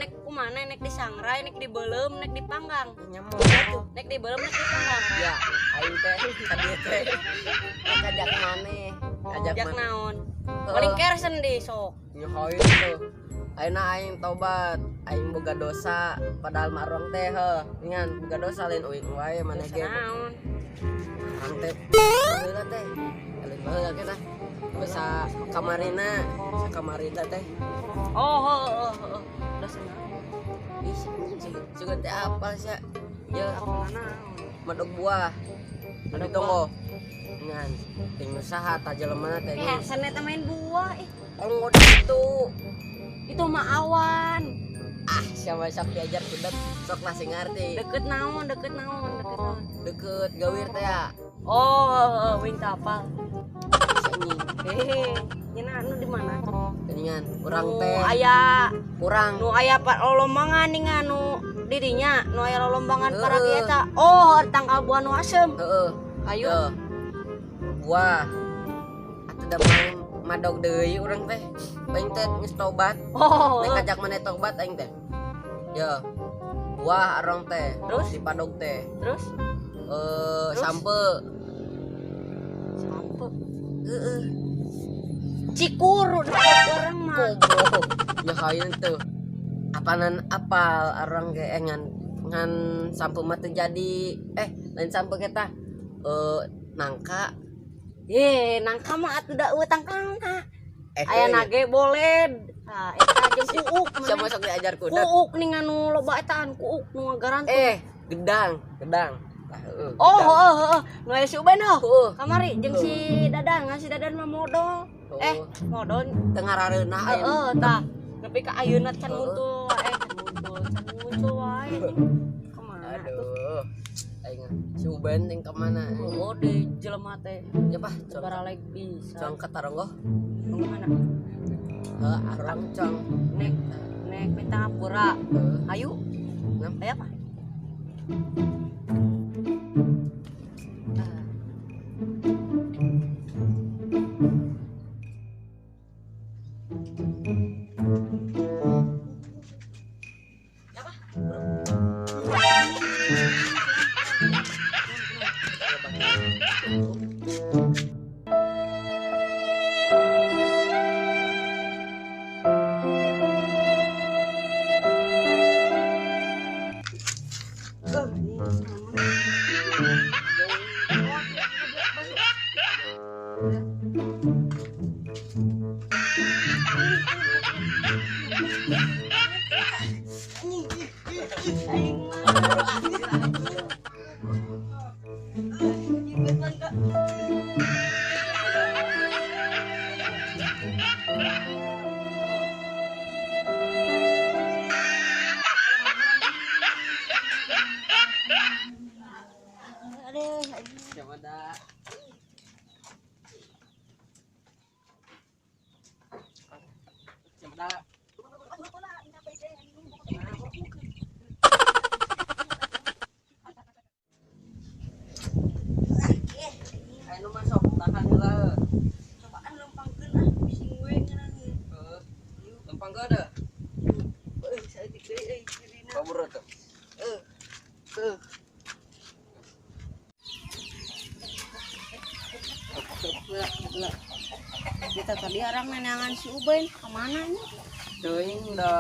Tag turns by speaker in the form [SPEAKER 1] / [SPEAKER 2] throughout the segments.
[SPEAKER 1] Nek kumana nek disangrai, nek dibeuleum, nek dipanggang.
[SPEAKER 2] Nyamuk.
[SPEAKER 1] Nek dibeuleum, nek dipanggang.
[SPEAKER 2] Ya, aing teh tadi teh kajak maneh. Kajak
[SPEAKER 1] Jak
[SPEAKER 2] maneh.
[SPEAKER 1] naon? Paling kersen di sok.
[SPEAKER 2] Nyohoin tuh. Ayeuna aing tobat, aing boga dosa padahal mah urang teh heuh. Ngan boga dosa lain uing wae maneh
[SPEAKER 1] Dosa
[SPEAKER 2] ge.
[SPEAKER 1] naon?
[SPEAKER 2] Urang teh baheula teh. Lain baheula kita. Bisa kamarina, bisa kamarina teh.
[SPEAKER 1] Oh, heuh heuh. Dosa naon?
[SPEAKER 2] Ih, sugan teh apa sih? Ya,
[SPEAKER 1] Apa naon?
[SPEAKER 2] madog buah. Madog tonggo. Ngan, ting nu saha ta jelemana teh.
[SPEAKER 1] Kersen eta main buah ih.
[SPEAKER 2] Tonggo itu.
[SPEAKER 1] Itu mah awan.
[SPEAKER 2] Ah, siapa sok diajar kudet sok masih ngerti.
[SPEAKER 1] Deket naon, deket naon, deket naon.
[SPEAKER 2] Deket gawir teh ya.
[SPEAKER 1] Oh, heuh, wing kapal.
[SPEAKER 2] Anjing.
[SPEAKER 1] Hehe, nyena anu di mana?
[SPEAKER 2] Geningan, urang
[SPEAKER 1] Nu
[SPEAKER 2] teh
[SPEAKER 1] aya
[SPEAKER 2] kurang.
[SPEAKER 1] nu aya lolombangan ningan nu dirinya nu aya lolombangan
[SPEAKER 2] Heeh.
[SPEAKER 1] paragi eta. Oh, tangkal buah nu asem.
[SPEAKER 2] Heeh.
[SPEAKER 1] Ayo.
[SPEAKER 2] Tuh. Buah. Atuh da main madog deui urang teh. Aing teh geus tobat.
[SPEAKER 1] Oh,
[SPEAKER 2] Nek kajak maneh tobat aing teh. Yo. Buah arong teh.
[SPEAKER 1] Terus?
[SPEAKER 2] Di padog teh.
[SPEAKER 1] Terus? Terus?
[SPEAKER 2] Sampe.
[SPEAKER 1] Sampe.
[SPEAKER 2] Heeh.
[SPEAKER 1] Cikuru deket orang mah.
[SPEAKER 2] Goblok. Ya kain tuh. Apanan apal arang ge ngan ngan sampe mah teu jadi. Lain sampe kita nangka.
[SPEAKER 1] Ye, nangka mah atuh da eueuh tangkalna. Aya
[SPEAKER 2] Aya
[SPEAKER 1] nage boled. Tah, eta jeung kuuk
[SPEAKER 2] Siapa
[SPEAKER 1] maneh.
[SPEAKER 2] sok diajar kuda?
[SPEAKER 1] Kuuk ning anu loba etaan kuuk nu ngagarantung.
[SPEAKER 2] Gedang, gedang. Tah, heeh,
[SPEAKER 1] Oh,
[SPEAKER 2] gedang.
[SPEAKER 1] heeh heeh. Nu aya si Uben heuh.
[SPEAKER 2] Heeh.
[SPEAKER 1] Kamari jeung si Dadan, ngan si Dadan mah modol.
[SPEAKER 2] Heeh.
[SPEAKER 1] Modol
[SPEAKER 2] Teu ngarareunah aya.
[SPEAKER 1] heeh tah. Nepi ka ayeuna can
[SPEAKER 2] Heeh.
[SPEAKER 1] muncul wae, can muncul wae. Kemana atuh?
[SPEAKER 2] Aduh. Aing si Uben ting kemana?
[SPEAKER 1] Oh, di jelema teh.
[SPEAKER 2] Ya pah, cong.
[SPEAKER 1] Baralek bisa.
[SPEAKER 2] Cong ka Taronggoh.
[SPEAKER 1] Mana?
[SPEAKER 2] Heuh, arang cong.
[SPEAKER 1] Nek nek minta ngapura.
[SPEAKER 2] Heeh.
[SPEAKER 1] Ayo.
[SPEAKER 2] Ngam.
[SPEAKER 1] Ayo apa? Aduh,
[SPEAKER 2] Siapa da? Siapa da? Ayo nu masuk, tahan heula.
[SPEAKER 1] Cobaan lempangkeun ah, pusing we ngeunah.
[SPEAKER 2] Heeh. Lempangkeun deh.
[SPEAKER 1] Euy, saeutik deui euy cirina.
[SPEAKER 2] Kabur tuh.
[SPEAKER 1] Heuh. Heuh. Gila. Kita tadi orang nenangan si Uben kemana nih?
[SPEAKER 2] Teuing da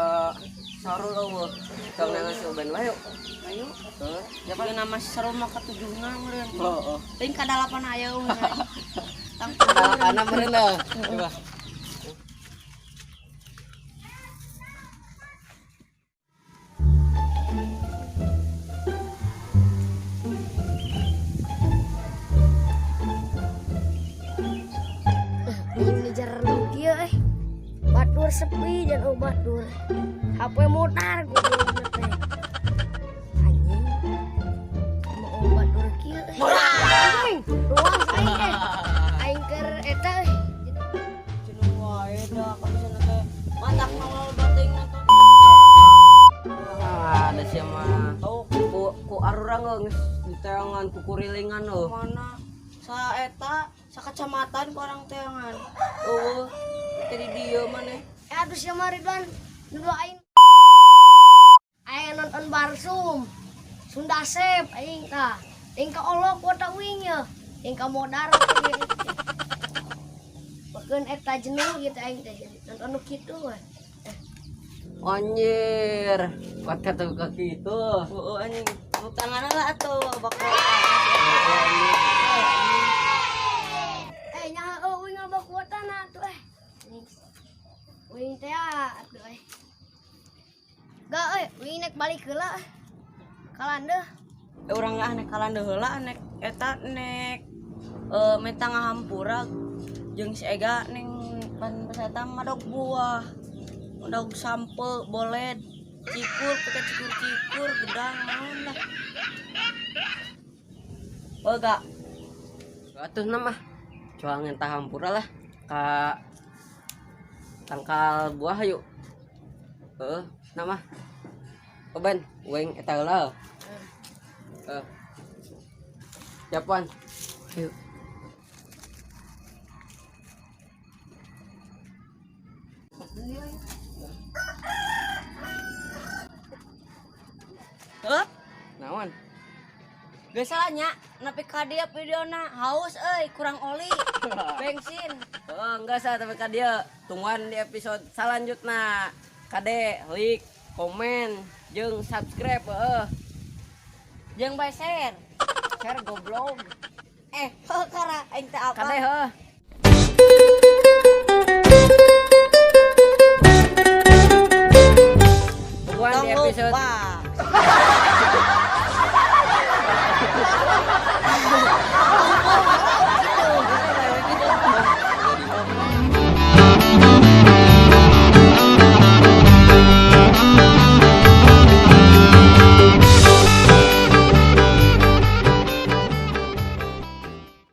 [SPEAKER 2] saru eueuh. Cong nangan si Uben wae yuk.
[SPEAKER 1] Ayo.
[SPEAKER 2] Heeh.
[SPEAKER 1] Ya pak nama seru mah ketujuhna meureun.
[SPEAKER 2] Heeh.
[SPEAKER 1] Teuing kadalapan aya eueuh. Tang
[SPEAKER 2] Kadalapanna meureun deh. Coba.
[SPEAKER 3] Aing ngejar nu kieu eh. Batur sepi dan oh batur. HP modar goblok teh. Anjing. Mau oh batur kieu eh. Anjing, ruang aing eh. Aing keur eta eh.
[SPEAKER 1] Jenuh wae da kabisana teh. Matak nongol bating nonton.
[SPEAKER 2] Ah, ada siapa?
[SPEAKER 1] Oh,
[SPEAKER 2] Ku arurang geus diteangan ku kurilingan eueuh.
[SPEAKER 1] mana? Sa eta sa kecamatan ku orang teangan.
[SPEAKER 2] Eueuh. Tadi dieu maneh.
[SPEAKER 3] Eh aduh sia mah Ridwan. Nu aing Nonton Barsum. Sunda Sep aing tah. Aing ka olok kuota uing ye. Aing ka modar. Bakeun eta jenuh gitu aing teh nonton nu kitu we.
[SPEAKER 2] Anjir, kuat kata kaki itu.
[SPEAKER 1] Oh, anjing. Tepuk tangan lah atuh bakal.
[SPEAKER 3] Eh nya heueuh uing loba kuota na atuh eh. Anjing. Uing teh atuh eh. Gak euy, uing nek balik heula. Kalandeuh.
[SPEAKER 1] Eh, urang ah nek kalandeuh heula nek eta nek menta ngahampura jeung si Ega neng pan eta madog buah. Madog sampe boled cikur pakai cikur-cikur gedang naon lah. Oh gak.
[SPEAKER 2] Atuh nama. Coba ngentah hampura lah ka tangkal buah yuk. Heeh, nama. Oh Ben, weng eta heula. Heeh. Siap, Wan.
[SPEAKER 3] Yuk.
[SPEAKER 1] Heuh,
[SPEAKER 2] Naon?
[SPEAKER 1] geus salah nya nepi ka dieu videona haus euy kurang oli bensin.
[SPEAKER 2] Oh, enggak sah tapi ka dieu. Tungguan di episode selanjutnya. Kade, like, komen, jeung subscribe heeh.
[SPEAKER 1] Jeung bae share.
[SPEAKER 2] Share goblok.
[SPEAKER 1] Eh, heuh kara aing teh apa?
[SPEAKER 2] Kade heuh. Tungguan di
[SPEAKER 1] Tong
[SPEAKER 2] episode
[SPEAKER 1] lupa.